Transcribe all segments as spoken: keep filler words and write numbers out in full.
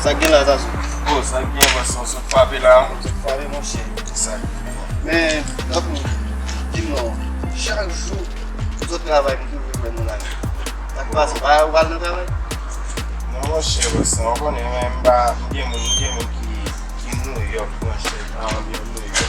Sa k gen la, Zazou? Oh, sa k gen, bòs, sa w sot frape la? Sot frape, monchè. Sa k gen. Men, tankou, di m non, chak jou, ou sot travay, m toujou wè nou la. Sa k pase, pa ou pral nan travay? Non, monchè, bòs, ou konnen, men m pa, m gen moun, m gen moun ki, ki Nouyòk, monchè, pa anvi Nouyòk, monchè.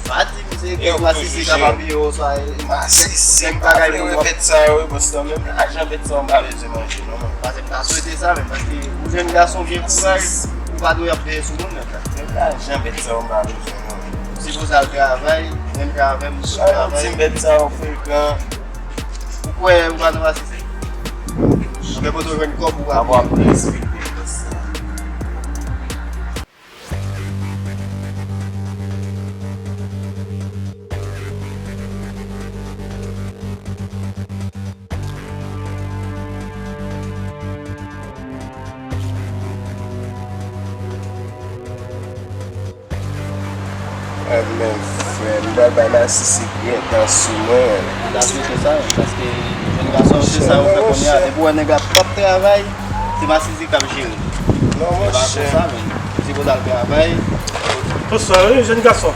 Pa di m se gen masisi k ap apiye w, oswa masisi, m pa vle wè bèt sa yo, wi, bòs, menm lajan bèt sa yo, m pa bezwen manje, non, mwen. Paske m ta swete sa, men, paske ou jèn gason, gen kouraj, ou pa dwe ap veye sou moun, nèg la. Menm lajan bèt sa yo, m pa bezwen, non. Ou sipoze al travay, menm jan avè m, ou travay. Di m bèt sa yo frekan. Ou kwè ou pa nan masisi? Anben, kote w jwenn kòb ou pa ap respekte bòs sa. Mwen menm, frè, m pral bay masisi gentan sou mwen. M ta swete sa, paske jèn gason, se sa yo fè kounye a. Depi w wè nèg la p ap travay, se masisi k ap jere. Non, monchè. Se pa konsa, men. Ou sipoze al travay. Bonswa, wi, jèn gason.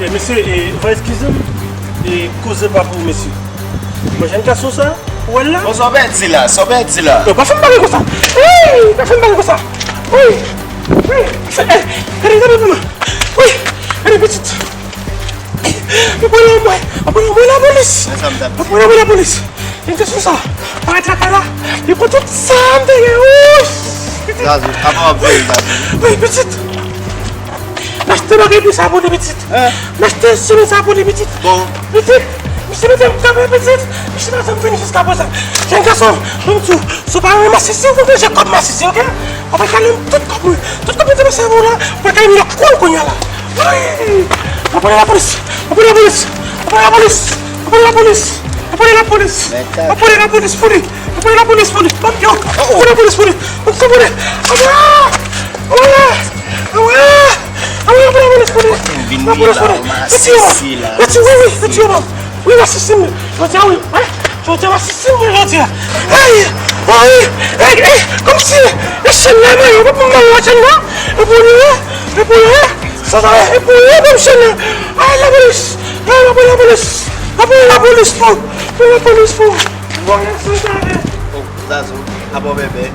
E, mesye, e, va eskize m, e, koze pa pou mesye. Mwen, jèn gason sa, ou wè l la? Bon, sa w pèdi la, sa w pèdi la? Yo, pa fè m pale konsa. Wi, pa fè m pale konsa. Wi, wi, fè, e, gade, gade pou mwen. Wi, gade pitit. Yo pran mwen, yo pran mwen lapolis. Yo pran mwen lapolis. Jèn gason sa, parèt lakay la, li pran tout sa m te gen, wi! Pitit! Zazou, apa w ap voye, Zazou? Wi, pitit! M achte bagay pou sa pou li, pitit. Hein? M achte semèn sa pou li, pitit. Bon. Pitit, misye mete m kanpe, pitit. Misye pa janm vini jiska prezan. Jèn gason, ban m di w, si w pa renmen masisi, ou manje kòb masisi, oke? W ap kale m tout kòb mwen. Tout kòb mwen te pase pou w la, w ap kale m nan kou w kounye a la. Wi! Anvoye lapolis! Anvoye lapolis! Anvoye lapolis! Anvoye lapolis! Anvoye lapolis! Anvoye lapolis pou li! Anvoye lapolis pou li! Banm yo! Anvoye lapolis pou li! Anvoye! Anvoye! Anvoye! Anvoye lapolis pou li! Lapolis pou li! Retire yo! Retire, wi, wi, retire yo, banm! Wi, masisi m! Jodi a, wi, wi! Jodi a, masisi m, wi, jodi a! Ay! Ay! Ay! Ay! Kòmsi! E chèn nan, men, yo pa pou m ban l la, chèn nan! E pou li, wi! E pou li, wi! Sa sa ye? E pou li, wi, banm chèn nan! Ay, lapolis! Ay, lapolis, lapolis! Lapolis, lapolis pou! Lapolis pou! Bon, sa sa ye? Oh, Zazou, apa w bèbè?